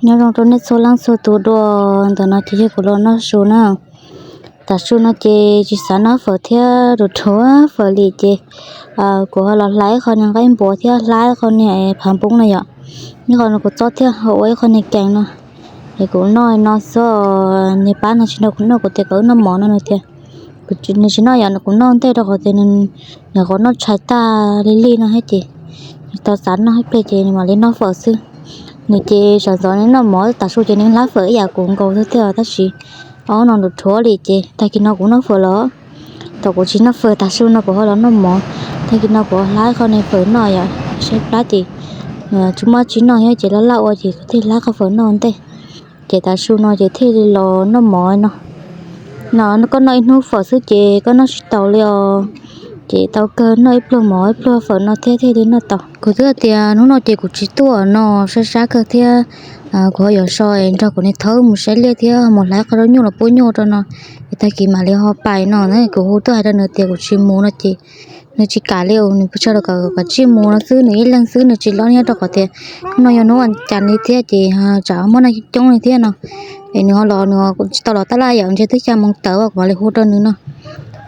Nyob zoo rau nej txhua leej txhua tus dua, ntawm no ces yog kuv los noj su na. Tav su no ces tsis xav noj fawm thiab, rhuav rhuav fawm li ces kuv ho los hlais ib qho niag nqaij npuas thiab hlais ib qho niag phav npoob no yom. Ib qho no kuv txob thiab ho ua ib qho niag kees no. Es kuv noj no xwb, niag pab no tsis nrog kuv noj, kuv tias kom wb noj mov no nws tias nws tsis noj yom, kuv noj ntej rau qhov tias nws nyuam qhuav noj tshais tag li lig no thiab ces nws tau xav noj ib pliag ces nws mam li noj fawm xwb. Nws ces sawv ntxov nws noj mov, tav su ces nws hlais fawm ib yam kuv nkaus xwb thiab, tab sis ob no rhuav rhuav li ces tag kis no kuv noj fawm los. Thaum kuv tsis noj fawm tav su no kuv ho los noj mov, tag kis no kuv hlais qho niag fawm noj yom, saib plab ces tsis muaj tsi noj thiab ces laj laj ua ces kuv thiaj hlais qhov fawm noj ntej. Ces tav su no ces thiaj li los noj mov no. No koj noj ib hnub fawm xwb ces koj noj tsis taus li os. Ces tau kawg noj ib pluag mov ib pluag fawm no thiab thiaj li noj tau. Kuv twb tias hnub no ces kuv tsis tuaj no, sab sab kawg thiab. Kuv ho yuav so es nrog kuv niag thaub mus saib liaj thiab mus hlais qhov zaub nyuj los pub nyuj rau no, es tag kis mam li ho pais no. Kuv hu tuaj hais rau nws tias kuv tsis mus no ces nws tsis kam li, nws pw tsa los kom kom tsij mus no xwb, nws ib leeg xwb nws tsis los nyob rau qhov tias hnub no yog hnub vas cas li thiab ces tsam muaj neeg coob li thiab no. Es nws ho los nws tsis tau los tab laj yom, ntshe twb xya moo tawm kuv mam li hu rau nws no.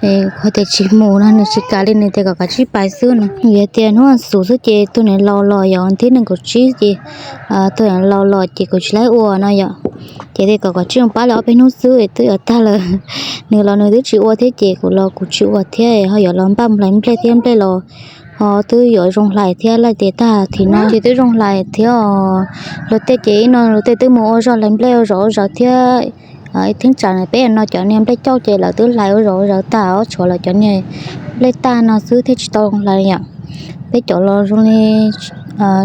Hais tias tsis mus no nws tsis kam li, nws tias kom kav tsij pais xwb no. Yog tias hnub vas xuv xwb ces tus niam laus los yog thib nees nkaum tsib ces tus niam laus los ces kuv tsis laib ua no yom. Ces tias kom kav tsij mus pab li ob peb hnub xwb twb yuav tag lawm. Nws los nws twb tsis ua thiab ces kuv los kuv tsis ua thiab, ho yuav los npaj mus hlais nplej thiab, nplej los ho twb yuav zoo hlais thiab, laj tias tag thim no ces twb zoo hlais thiab. Luag tej ces ib no luag tej twb mus ua zog hlais nplej ua zog ua zog thiab. Ib theeb tsam peb no cov niag nplej cauj ces lawv twb hlais ua zog ua zog tag, ob tshuav lawv cov niag nplej tag no xwb thiaj tsis tau zoo hlais yom. Peb cov los zoo li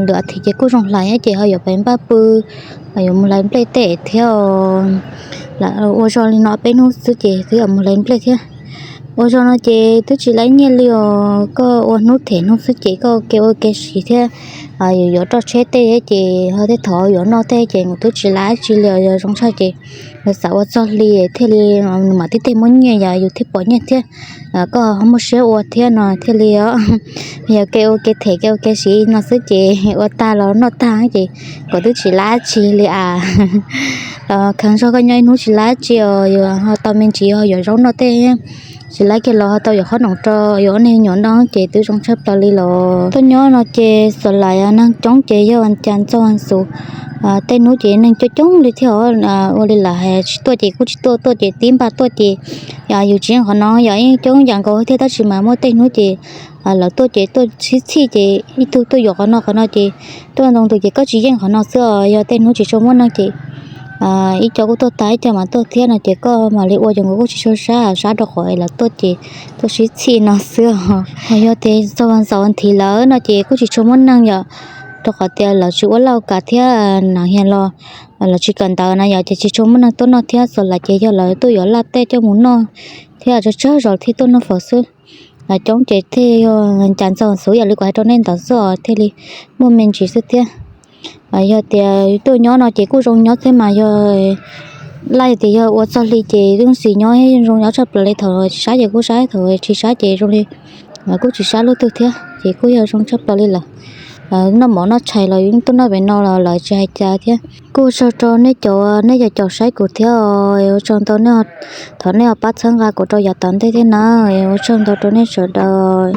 lwm a thiv ces kuj zoo hlais ces ho yuav pais npaj pw, yuav mus hlais nplej tej thiab. Ua zog li no peb hnub xwb ces twb yuav mus hlais nplej thiab. Ua zog no ces twb tsis laib nyiaj li os, koj ua hnub them hnub xwb ces koj ua ke ua ke siv thiab. Yuav yuav roj tsheb tej ces ho tej thaum yuav noj tej ces nws twb tsis laib tsi li, yog zoo tshaj ces lawv xav ua txog hli thiaj li nws mam tib tej muab nyiaj, yog yus thiaj pom nyiaj thiab. Koj ho muaj siab ua thiab no thiaj li os. Yog ke ua ke them ke ua ke siv no xwb ces ua tag los noj tag ces kom twb tsis laib tsi li as. Kheev zog koj nyob ib hnub tsis laib tsi os, yuav ho tau me ntsis ho yuav zaub noj tej, tsis laib kiag los ho tau yuav qhob noom rau yuav ob niag nyuam noj ces twb zoo tshaj plaws li los. Tuaj nyob no ces xuas lais neeg coob ces yog vas cas txog vas xuv tej hnub ces neeg coob coob li thiab. Ua li lawv hais tsis tuaj ces kuj tsis tuaj, tuaj ces tib npaj tuaj ces yus tsis yeej qhov no yog ib coob yam nkaus thiab, tab sis mas muaj tej hnub ces lawv tuaj ces tuaj sib txhij ces ib tug tuaj yuav qhov no qhov no ces tuaj ntoo tus ces koj tsis yeej qhov no xwb os, yog tej hnub tsis tshua muaj neeg ces ib co kuj tuaj tas ib co mas tuaj thiab no ces koj mam li ua ces nkaus kuj tsis tshua sab, sab rau qhov lawv tuaj ces tuaj sib txhij no xwb os. Yog tias txog vas xaum vas thiv lawm no ces kuj tsis tshua muaj neeg yom, rau qhov tias lawv tsis ua laj ua kam thiab na, yog los lawv tsis kawm ntawv na yom, ces tsis tshua muaj neeg tuaj noj thiab. Xuas lais ces yog lawv tuaj yuav laj tej coj mus noj thiab, tsawg tsawg zaus thiaj tuaj noj fawm xwb. Coob ces thiaj yog cas txog xuv yam li kuv hais rau nej ntawd xwb os, thiaj li muaj me ntsis xwb thiab. Yog tias tuaj nyob no ces kuj zoo nyob thiab mas, yog laj tias yog ua txog hli ces yeej xis nyob zoo nyob tshaj plaws li, thaum sab ces kuj sab, thaum tsis sab ces zoo li kuj tsis sab luaj twg thiab ces kuj yog zoo tshaj plaws li lawm. Noj mov noj tshais los yeej tuaj noj pem no los lawv tsis hais cas thiab. Kuj ua tsaug rau nej cov, nej cov caum saib kuv thiab, ua tsaug ntau, thov nej ho pab txhawb nqa kuv rau yav tom ntej thiab na. Ua tsaug ntau rau nej sawv daws.